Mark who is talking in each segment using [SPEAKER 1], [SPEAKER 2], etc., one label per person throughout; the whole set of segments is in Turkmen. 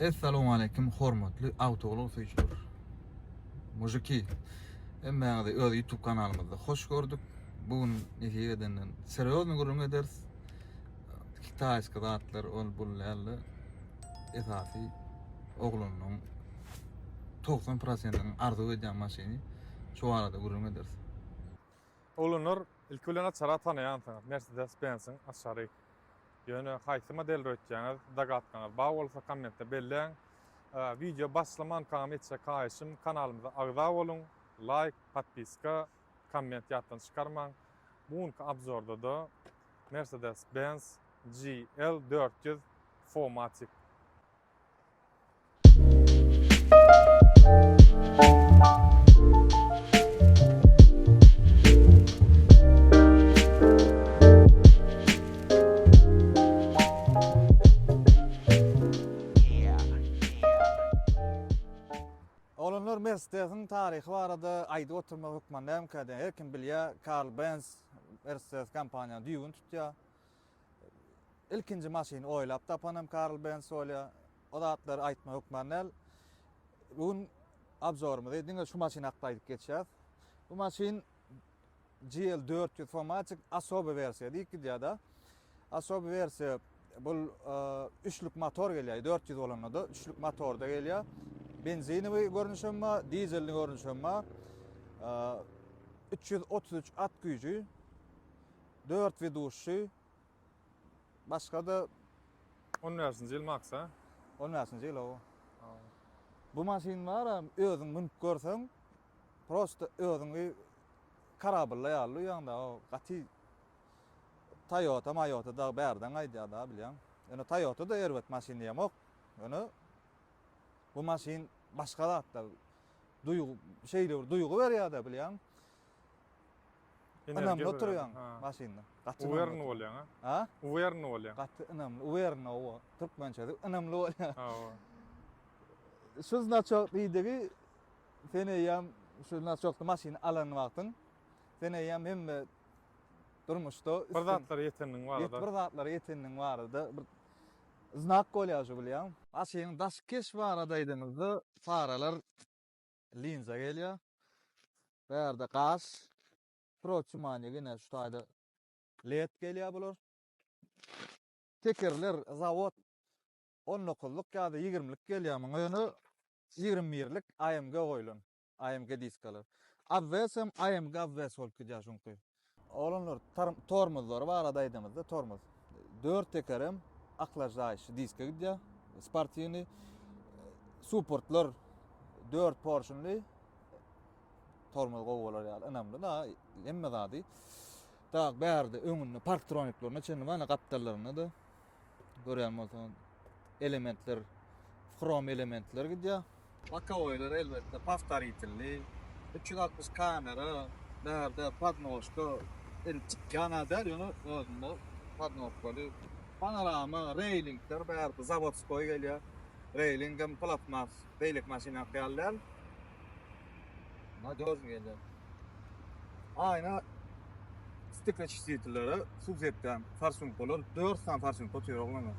[SPEAKER 1] Essalamualeýkum hormatly awtoulag söýüjiler. Mujiki, hemmäňizi öz YouTube kanalymyzda hoş gördük. Bu gün nesip edenden serýozny gürrüň ederis. Kitaýski zatlar ol bul dälde esasy oglanyň 90 prosentiniň arzuw edýän maşyny şu barada gürrüň ederis.
[SPEAKER 2] Oglanlar ilki bilen açara tanaýansyňyz Mercedes Benziň açary. Ýöne haýsy model öýtýäňiz dogadkaňyz bar bolsa kommentde belläň. Wideo başlamankam etjek haýyşym kanalymyza agza boluň, laýk, podpiska, komment ýatdan çykarmaň. Bu günki obzorda-da Mercedes Benz GL 400 4matic.
[SPEAKER 1] Oglanlar Mersedesiň taryhy barada aýdyp oturmak hökman dälmikä diýýän. Her kim bilýär, Karl Benz Mercedes kompaniýanyň düýbüni tutýar. Ilkinji maşyny oýlap tapan hem Karl Benz bolýar. O zatlary aýtmak hökman däl. Bu gün obzorymyzy diňe şu maşyn hakda aýdyp geçýäs. Bu maşyn GL 400 4matic osoby wersiýa diýip gidýär-de. Osoby wersiýa bu üçlük motor gelýär. 400 bolanda-da üçlük motorda gelýär. Benzinowy görnüşem bar, dizelli görnüşem bar. 333 at güýji, 4 widuşy, Başga-da
[SPEAKER 2] 15-nji ýyl Max a?
[SPEAKER 1] 15-nji ýyl o. Bu maşyn bar, özüň münüp görseň, prosta özüňi karablda ýaly duýýaň-da, o gaty Toyota, Mayota dagy bärden gaýdýar-da, bilýäň. Ýöne Toyota da erbet maşyn diýemok. Ýöne bu maşyn başga zatda. Duýgy, şeýle bir duýgy berýär-de, bilýäň. Ynamly oturýaň maşynda.
[SPEAKER 2] Gaty ynamly. bolýaň ha?
[SPEAKER 1] Ha?
[SPEAKER 2] Uwerny bolýaň.
[SPEAKER 1] Gaty ynamly. Uwerny owa. Türkmençesi ynamly bolýaň. Hawa. Şu znaçok diýdigi sen eýýäm şu znaçokly maşyny alan wagtyň sen eýýäm hemme durmuşda
[SPEAKER 2] bir zatlara ýetendiň barada.
[SPEAKER 1] Bir zatlara ýetendiň barada bir znak bolýar şu bilýäň. Maşynyň daşky keşbi barada aýdanymyzda faralar linza gelýär. Bärde gaz, proçumaniýa ýene şu taýda led gelýär bular. Tekerler zawod 19-lyk ýa-da 20-lik gelýär muňa ýöne 21-lik AMG goýlan. AMG diskalar. Obwes hem AMG obwes bolup gidýär şuňky. Oglanlar tormozlary barada aýdamyzda tormoz. 4 tekerem aklaždaýyşy diska gidýär. Sportiwny suportlar 4 porşunly tormoz gowy bolar ýaly ynamly da hemme zady. Tak bärde öňünde parktroniklerine çenli bar, gapdallarynda da görýän bolsaň elementler hrom elementler gidýär. Bokowoýlar elbetde powtoritelli. 360 kamera, bärde podnožka, indi çykýan-a däl, ýöne özünde podnožkaly. Panorama, reýlingler bärde zawodskoý gelýär. Reýlingem plastmas, beýleki maşynaky ýaly däl. Nadýožny gelýär. Aýna stekloçistitellere suw sepýän forsunkalar, 4 sany forsunka otyr oglanlar.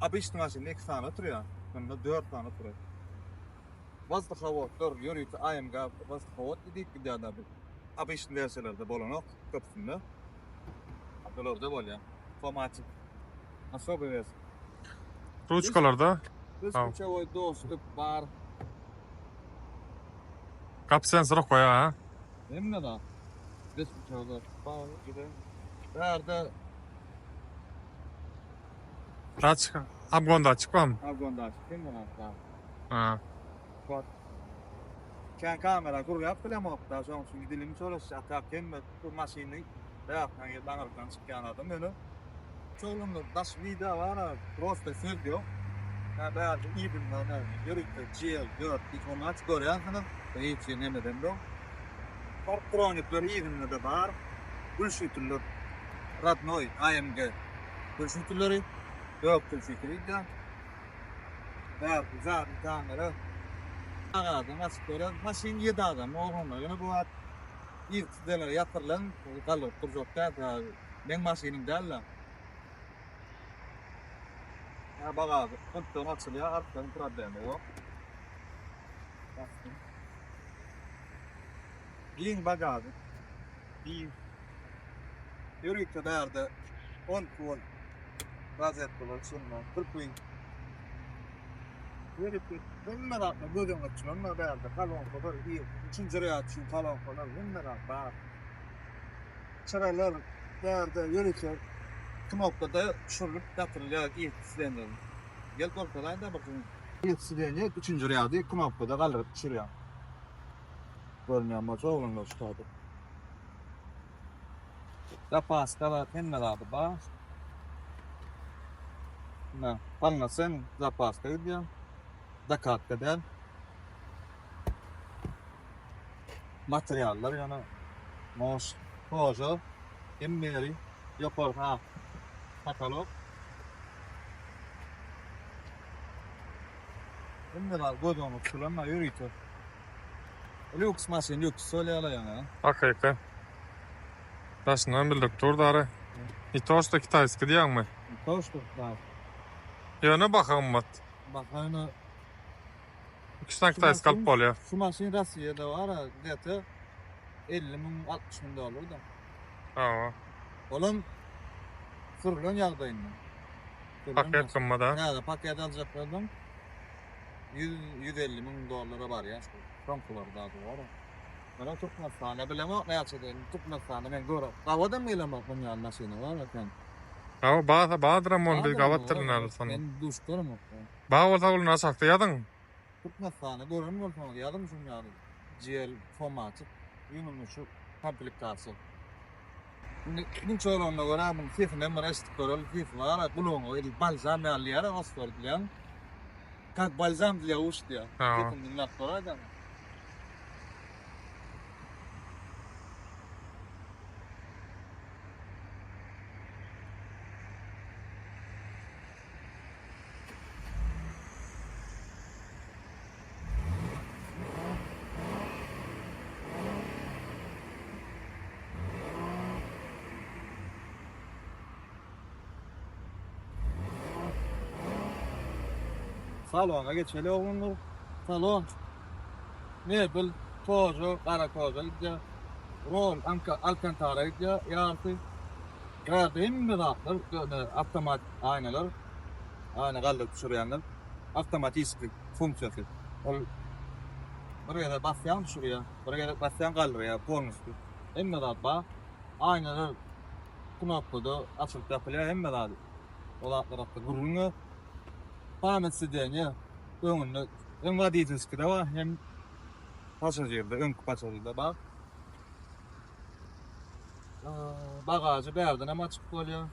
[SPEAKER 1] Obyçny maşynda 2 sany oturýar, bunda 4 sany oturýar. Wazduhowodlar ýörite AMG wazduhowod diýip gidýärler bu. Obyçny wersiýalarda bolanok köpüsinde. Bularda bolýar. 4matic. Osoby wersiýa.
[SPEAKER 2] Ruçkalarda.
[SPEAKER 1] Bespluçewoý dostup bar.
[SPEAKER 2] Gapy sensor goýar ha.
[SPEAKER 1] Hemme zat. Bespluçewoý dostup bar. Bärde
[SPEAKER 2] Daçik, abgon daçik barmy?
[SPEAKER 1] Abgon daçik hemme zat bar.
[SPEAKER 2] Ha.
[SPEAKER 1] Bak. Kän kamera gurlap bilemok da, şonuň üçin dilim çolaşýar. Tak hemme bu maşyny bähden gelip aňyrdan çykýan adam ýöne. Çoglanlar daş vida bar, prosta söz ýok. Ha bärde yzynda näme ýörite GL 4 diplomat görýänsiňiz. Hiç nemeden ýok. Parktronikler yzynda-da bar. Gülşütüller rodnoý AMG gülşütülleri 4 gülşütül gidýär. Bärde zadny kamera. Agadan açyp görýär. Maşyn 7 adam oglanlar. Ýöne bu wagt irki ýatyrylan galdyryp durjak däl. Meň maşynym däl-de. Ýa bagažy gyntdan açylýar, artdan problema ýok. Basdym. Giň bagažy. Giň. Ýörite bärde 12 volt rozetkalar çynda 40 win. Ýörite hemme zatlar göz öňünde tutulan bärde kolonkalar, üçünji rýad üçin kolonkalar hemme zat bar. Çyralar bärde ýörite knopkada düşürilip ýatyrylýar irki sidenler. Gel görkezaýyn-da bir gün. Irki sidenýe üçünji rýady knopkada galdyryp düşürýäň. Görünýän bolsa oglanlar şu taýda. Zapaska zat hemme zady bar. Ine, polnosen zapaska gidýär. Dokatka däl. Materiallar ýöne moş, koža, hemme ýeri ýokarsy ak katalog. Hemme zat göz öňünde tutulan ýörite. Lýuks maşyn, lýuks bolýar ýöne.
[SPEAKER 2] Hakyky. Daşyndan bildirip dur dary. Ne to şto kitaýski diýýäňmi?
[SPEAKER 1] Ne to şto kitaýski.
[SPEAKER 2] Ýöne baha gymmat.
[SPEAKER 1] Baha ýöne
[SPEAKER 2] Iki sany kitaýski alyp bolýar.
[SPEAKER 1] Şu maşyn Rossiýada bar, gde-to 50 müň, 60 müň dollar da.
[SPEAKER 2] Hawa.
[SPEAKER 1] Olam sürülen ýagdaýynda.
[SPEAKER 2] Paket gymmat ha.
[SPEAKER 1] Täze paket aljak bolsaň 100 150 müň dollara barýar şu. Soňkular da bar. Mana Türkmenistanda bilemok näçe diýen. Türkmenistanda men görüp, gawadam gelemok bunun ýaly maşyna bar eken.
[SPEAKER 2] Hawa, barsa bardyram ony biz gabat dyrynarys
[SPEAKER 1] Men duşup göremok.
[SPEAKER 2] Bar bolsa uly aşakda ýazyň.
[SPEAKER 1] Türkmenistany gören bolsaňyz ýazyň şuň ýaly GL Fomatic ýüňüni şu komplektasiýa. Indi ikinji bolanyna görä muň sesini bir eşidip göreli sesi bar gulagyňa edil balzam ýaly diýýär ruslar bilýäň. Kak balzam dla uş diýýär. Sesini diňläp göräýdäň. Salona geçeli oglanlar. Salon. Mebel, koja, gara koja gidýär. Rol, alkantara gidýär, ýarysy. Bärde hemme zatlar, ýöne awtomat aýnalar, aýna galdyryp düşürýänler, awtomatiski funksiýasy. Ol bir gezek basýaň düşürýär, bir gezek basýaň galdyrýar polnusty. Hemme zat bar. Aýnalar knopkada açylyp ýapylýar hemme zady. O zatlar hakda gürrüň ýok. Pamyt sidenýe öňünde hem woditelskide bar, hem pasažirde, öňki pasažirde bar. Bagažy bärden hem açyp bolýar.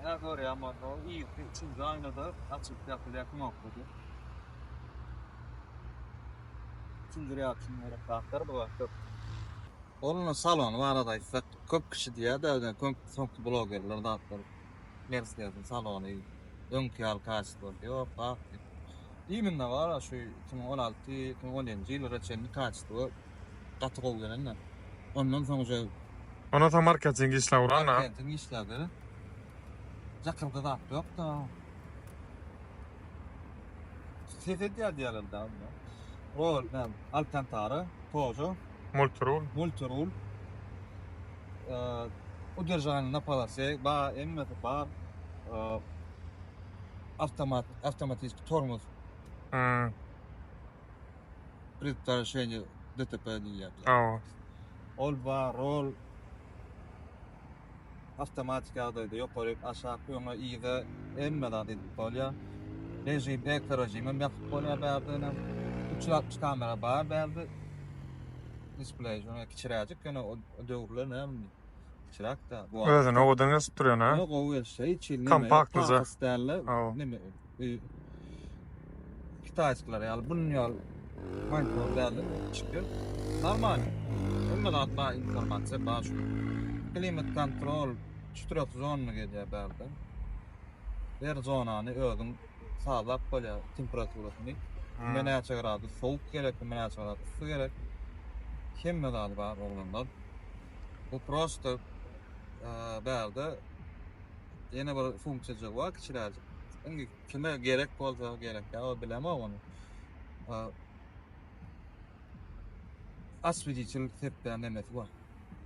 [SPEAKER 1] Ýa görýän bolsaňyz, yzky üçünji aýnada açylyp ýapylýar knopkada. Üçünji rýad üçin gerek zatlar bu wagtda. Onuň salony barada aýtsak, köp kişi diýýär-de, köp soňky blogerler zatlar Mercedes-iň salony öňki ýaly kaçestwasy ýok, zat diýip. Imенно bar-a şu 2016, 2017-nji ýyllara çenli kaçestwo gaty gowy gelende. Ondan soň uje
[SPEAKER 2] Ondan soň marketing işläp uran-a.
[SPEAKER 1] Marketing işlädi. Jakyrdy zat ýok-da. Ses edýär diýýärler-dä onda. Rol, näme, Alkantara, koja.
[SPEAKER 2] Multirul.
[SPEAKER 1] Multirul. Udержание na polose bar, hemmesi bar. Avtomat, avtomatiski tormoz.
[SPEAKER 2] Hmm.
[SPEAKER 1] Предотвращение DTP diýýär.
[SPEAKER 2] Hawa.
[SPEAKER 1] Ol bar, rol awtomatik ýagdaýda ýokaryk, aşak, öňe, yza hemme zat edip bolýar. Režim, eko režim hem ýapyp bolýar bärden hem. 360 kamera bar bärde. Displey şoňa kiçiräjik ýöne o döwürler näme kiçiräk-dä.
[SPEAKER 2] Bu Özüne owadan gelşip durýan ha.
[SPEAKER 1] Ýok, gowy gelişýär. Hiç hili neme.
[SPEAKER 2] Kompaktlyja.
[SPEAKER 1] Pafos däl-de.
[SPEAKER 2] Hawa.
[SPEAKER 1] Neme Kitaýskiler ýaly bunun ýaly monitor däl-de kiçikdir. Normal. Hemme zat bar, informasiýa bar şu. Klimat kontrol çütrek zona gelýär bärde. Her zonany özüň sazlap bolýar temperaturasyny. Kime näçe gradus sowuk gerek, kime näçe gradus yssy gerek. Hemme zady bar oglanlar. Bu prosto bärde ýene bir funksiýajygy bar kiçiräjik. Indi kime gerek bolsa gerek ýa o bilemok ony. Oswediçil sepýän nemesi bar.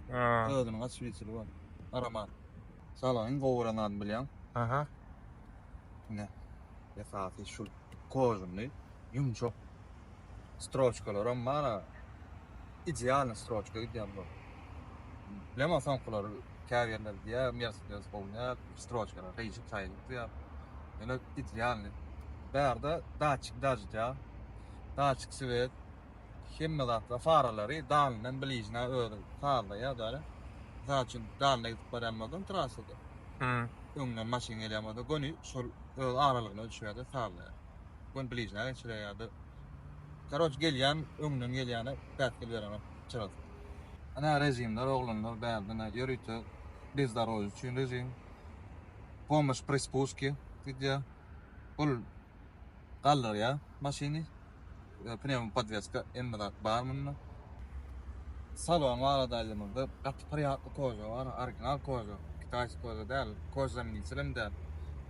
[SPEAKER 1] Özüniň oswediçili bar. Aromat. Salonyň gowy gören zadyny bilýäň.
[SPEAKER 2] Aha.
[SPEAKER 1] Ine. Esasy şul kožuny ýumşak stroçkalaram bar. Idealny stroçka gidýär bular. Bilemok soňkular käbirleri diýýär Mercedes gowy däl, stroçkalar gyýşyk saýylyp diýýär. Ýöne idealny. Bärde datçik daždýa, datçik swet, hemme zatlar, faralary dalyndan bližna özi sazlaýar däli. Mysal üçin dalyna gidip barýan bolsaň trassada. Öňden maşyn gelýän bolsa göni şol öz aralygyny ölçeýär-de sazlaýar. Göni bližna geçirýär ýa-da Karoç gelýän öňden gelýäne päsgel berenok çyrasy. Ana režimler oglanlar bärde ne ýörite bezdorožje üçin režim. Pomoş pri spuske gidýär. Bul galdyrýar maşyny. Pnewmo podweska hemme zat bar munda. Salon barada aýdamyzda gaty priýatly koža bar, original koža, kitaýski koža däl, kožzamenitel hem däl,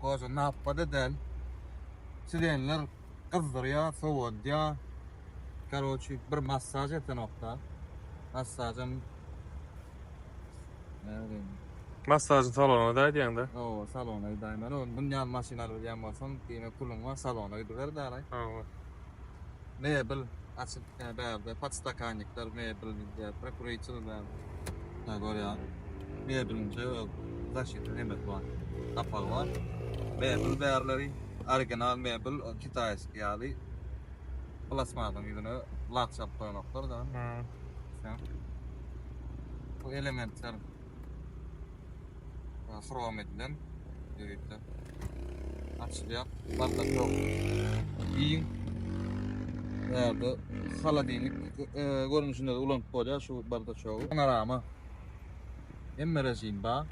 [SPEAKER 1] koža nappa-da däl. Sidenler gyzdyrýar, sowadýar. Karoçi bir massaž etenokda. Massažam näme diýeyim.
[SPEAKER 2] Massažyny salona da edýäňdä.
[SPEAKER 1] Hawa, salona gidäýmeli. Ony bundan maşyn alyp bilýän bolsaň, diýmek puluň bar, salona gidiber dälaý.
[SPEAKER 2] Hawa.
[SPEAKER 1] Mebel açyp bärde podstakannikler mebel diýýär, prokuriçil bär. Ha görýän. Mebeliň öz zaşita nemesi bar. Gapagy bar. Mebel bärleri original mebel kitaýski ýaly plasmasyň ýüzüne lak çalyp goýanoklar da. Bu elementler hrom edilen ýörite açylýar. Bardak ýok. Giň. Bärde holodilnik görnüşinde ulanyp bolýar şu bardaçogy. Panorama. Hemme režim bar.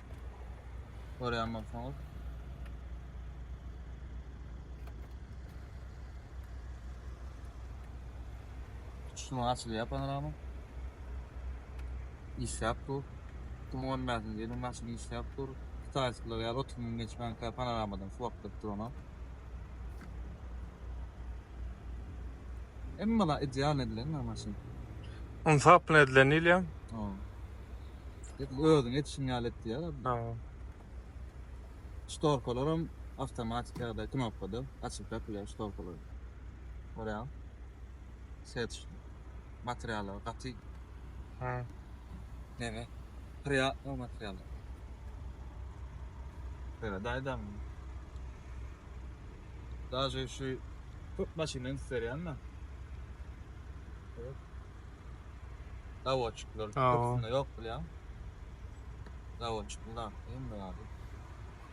[SPEAKER 1] Görýän bolsaňyz. Şuna açylýar panorama. Işläp dur. 2015-nji ýylyň maşyny işläp dur. Kitaýskiler ýaly 30 müň geçmänkä panoramadan suw akdyryp duranok. Emma la ideal edilen maşyn.
[SPEAKER 2] Ynsap bilen edilen diýilýär.
[SPEAKER 1] Edil özüň etişiň ýaly et diýýär.
[SPEAKER 2] Ha.
[SPEAKER 1] Ştorkalaram awtomatik ýagdaý knopkada açylyp ýapylýar ştorkalar. Görýäň. Set materiallary gaty.
[SPEAKER 2] Ha.
[SPEAKER 1] Neme? Priýatno materiallar. Böyle daýdam. Daže şu köp maşyndan üns berýän-de. Dawotçikler köpüsinde ýok bilýän. Dawotçikli zat hemme zady.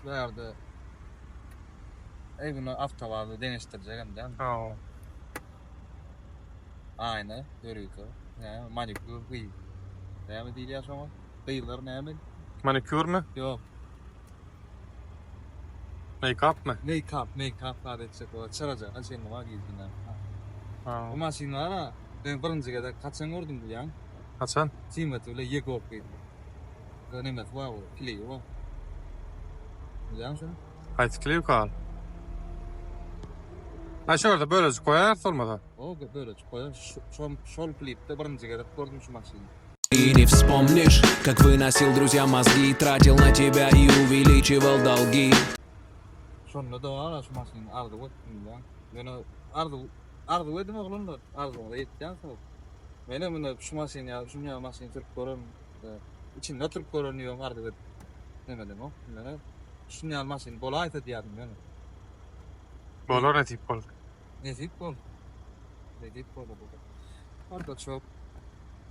[SPEAKER 1] Bu ýerde Ey bunu awtowaza deňeşdirjek hem däl.
[SPEAKER 2] Hawa.
[SPEAKER 1] Aýna ýörite. Näme manikýur gyz. Näme diýilýär şoňa? Gyzlar näme?
[SPEAKER 2] Manikýurmy?
[SPEAKER 1] Ýok.
[SPEAKER 2] Meýkapmy?
[SPEAKER 1] Meýkap, meýkap zat etjek bolar. Çyrajagyna çenli bar gizlin.
[SPEAKER 2] Ha.
[SPEAKER 1] Bu maşyn bar-a, men birinji gezek haçan gördüm bilýäň?
[SPEAKER 2] Haçan?
[SPEAKER 1] Timoti bilen Ýegor gyzy. Bir nemesi bar bu, klibi bar. Bilýäňmi şony?
[SPEAKER 2] Haýsy klip kal? Ha şu ýerde bölejik goýarys bolmasa.
[SPEAKER 1] O bölejik goýar. Şol şol klipde birinji gezek gördüm şu maşyny.
[SPEAKER 3] И не вспомнишь, как выносил друзьям мозги, тратил на тебя и увеличивал долги.
[SPEAKER 1] Şonda da bar şu maşyny arzuw etdim bilýäň. Ýöne arzuw arzuw ediň oglanlar, arzuwyňyza ýetýänsiňiz. Menem indi şu maşyny ýa şuny ýaly maşyny sürüp görerin, içinde oturyp görerin diýibem arzuw edip nemedemok. Ýöne şuny ýaly maşyn bolaýsa diýýärdim ýöne.
[SPEAKER 2] Bolar nesip bolsa.
[SPEAKER 1] Nesip bol. Nesip bol. Orada çok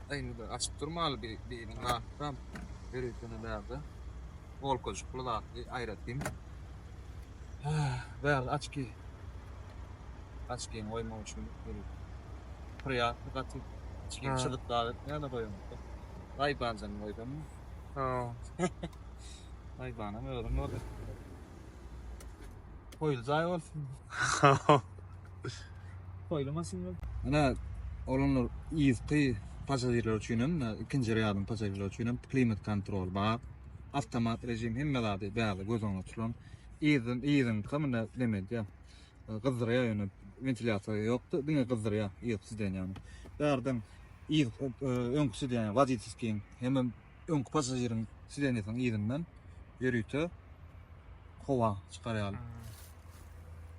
[SPEAKER 1] Indi açyp durmaly bir biriniň zatdan ýöritene bärde. Wolkajykly zatly aýratyn. Bärde açki. Açkini goýmak üçin ýörite. Priýatny gaty. Açkini çyzyk zat etmeýär-de goýaňda. Raýbanjany goýsam.
[SPEAKER 2] Ha.
[SPEAKER 1] Raýbanam özüm boldy. Toýly jaý bolsun. Toýly maşyn bol. Ine, oglanlar yzky pasažirler üçin hem, ikinji rýadyň pasažirleri üçin hem klimat kontrol bar. Awtomat režim hemme zady bärde göz öňünde tutulan. Yzdan yzyňka munda neme edýär. Gyzdyrýar ýöne wentilýasiýa ýokdy, diňe gyzdyrýar yzky sidenýany. Bärden yz öňki sidenýa woditelskiň hemem öňki passažiriň sidenýasynyň yzyndan ýörite howa çykar ýaly.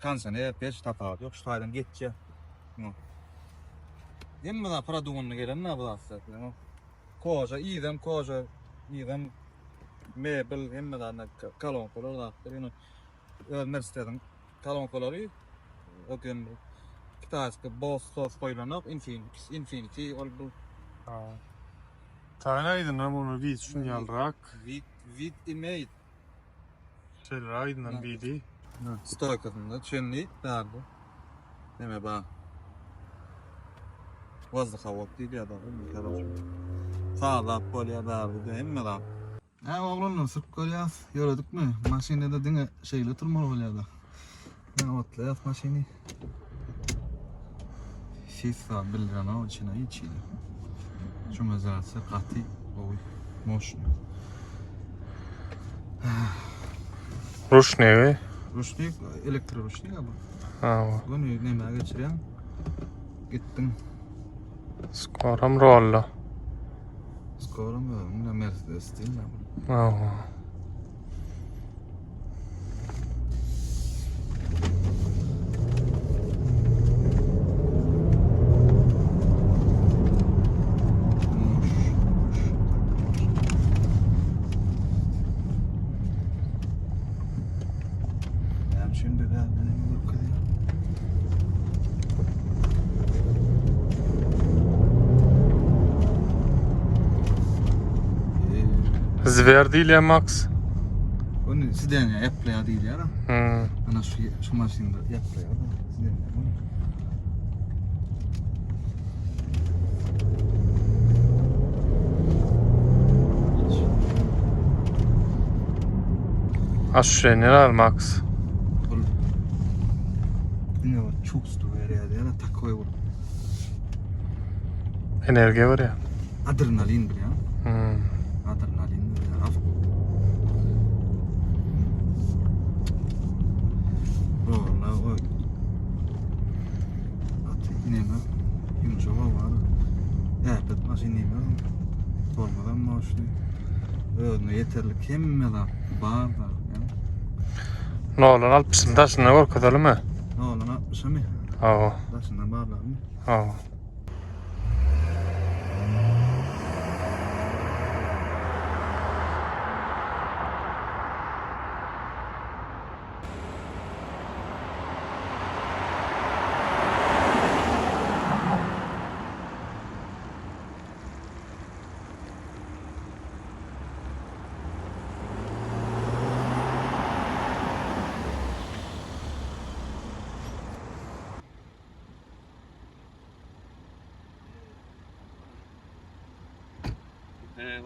[SPEAKER 1] Kondisioner, peç tapawudy ýok, şu taýdan geçýär. Hemme zat produgynda gelen bu zatlar. Koja, yzam koja, yzam mebel, hemme zadyna kolonkalar zatlar. Ýöne öz Mercedesiň kolonkalary o diýen bir kitaýski Boss sos goýlanok, Infinity, Infinity ol bu.
[SPEAKER 2] Taýyn aýdyndan muny wid şun ýalyrak.
[SPEAKER 1] Wid, wid imade.
[SPEAKER 2] Şeýleräk aýdyndan widi.
[SPEAKER 1] Stoýkasynda çenli bärde. Neme bar. Wazdyhawat diýilýär da, Sazlap bolýar bärde hemme zat. Hä oglanlar sürüp görýäs, ýöredikmi? Maşynda-da diňe şeýle oturmaly bolýar-da. Hä otlaýas maşyny. Ses zat bildirenok içine hiç hili. Şumizasiýa gaty gowy, moşny.
[SPEAKER 2] Ruşnigi.
[SPEAKER 1] Ruşnik, elektroruşnik bu.
[SPEAKER 2] Ha.
[SPEAKER 1] Göni nämä geçirýäň? Gitdiň.
[SPEAKER 2] Skoram rollo.
[SPEAKER 1] Skoram özüň Mercedes diýme.
[SPEAKER 2] Ha.
[SPEAKER 1] Näme üçin bir bäbegini görkezýär?
[SPEAKER 2] Zwer diýilýär Max.
[SPEAKER 1] Ony sidenýa ýaplaýar diýilýär.
[SPEAKER 2] Hmm.
[SPEAKER 1] Ana şu şu maşynda ýaplaýar da sidenýa.
[SPEAKER 2] Aşşeýnler al Max.
[SPEAKER 1] Ol diňe bir çувство berýär diýýär, takoý bir
[SPEAKER 2] Energiýa berýär.
[SPEAKER 1] Adrenalin bilýän.
[SPEAKER 2] Hmm.
[SPEAKER 1] Adrenalin berýär. Rolla o Gaty neme ýumşak bar. Äpet maşyn diýmez. Tormozam moşny. Özüne ýeterlik hemme zat bar da.
[SPEAKER 2] Nolan 60-yny daşyndan görkezelimi?
[SPEAKER 1] Nolan 60-ymy?
[SPEAKER 2] Hawa.
[SPEAKER 1] Daşyndan barlamy?
[SPEAKER 2] Hawa.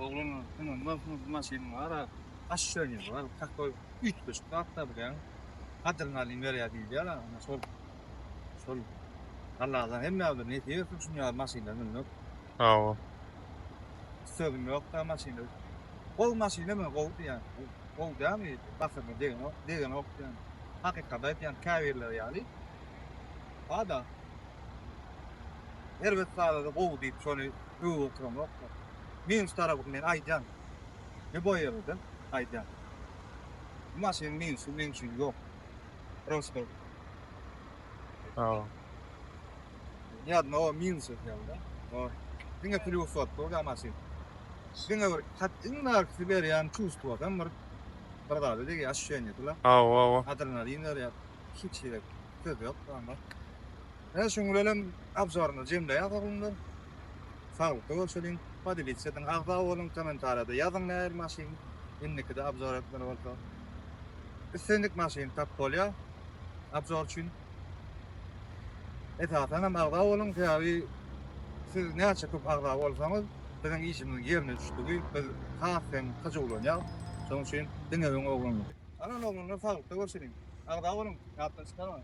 [SPEAKER 1] Oglan, bu maşyn bar, aşşöýün bar, takoý üýtgeşik zat da bilýän. Adrenalin berýär diýilýär, ana şol şol Allahdan hemmämize nesip etsin şuny ýaly maşynlar münmek.
[SPEAKER 2] Hawa.
[SPEAKER 1] Sözüm ýok da maşynda. Gowy maşyn hem gowy diýýän. Gowy dälmi? Basyryna degenok, degenok diýýän. Hakykata aýtýan käbirleri ýaly. Ada erbet zada-da gowy diýip şony öwüp oturamok. Minus tarapyny men aýdýan. Lýuboý ýerde aýdýan. Bu maşynyň minusy meň üçin ýok. Prosto.
[SPEAKER 2] Hawa.
[SPEAKER 1] Ni одного minusa ýaly-da. O diňe plýus bolup dur da maşyn. Diňe bir hat iň bärkisi berýän çувствosam bir bir zada degýär, ощущeniýesi la.
[SPEAKER 2] Hawa, hawa.
[SPEAKER 1] Adrenalin berýär. Hiç hili söz ýok onda. Ine şuň bilenem obzoryny jemleýäs oglanlar. Saglykda görşeliň. Podelitsa ediň, agza boluň, kommentariýada ýazyň nähili maşyn indikide obzor etmeli bolsa. Islendik maşyny tap bolýar obzor üçin. Esasan hem agza boluň, sebäbi siz näçe köp agza bolsaňyz, biziň işimiziň ýerine düşdügi, biz has hem hyjuwlanýarys. Şonuň üçin diňe öňe oglanlar. Galan oglanlar saglykda görşeliň. Agza boluň, ýatdan çykarmaň.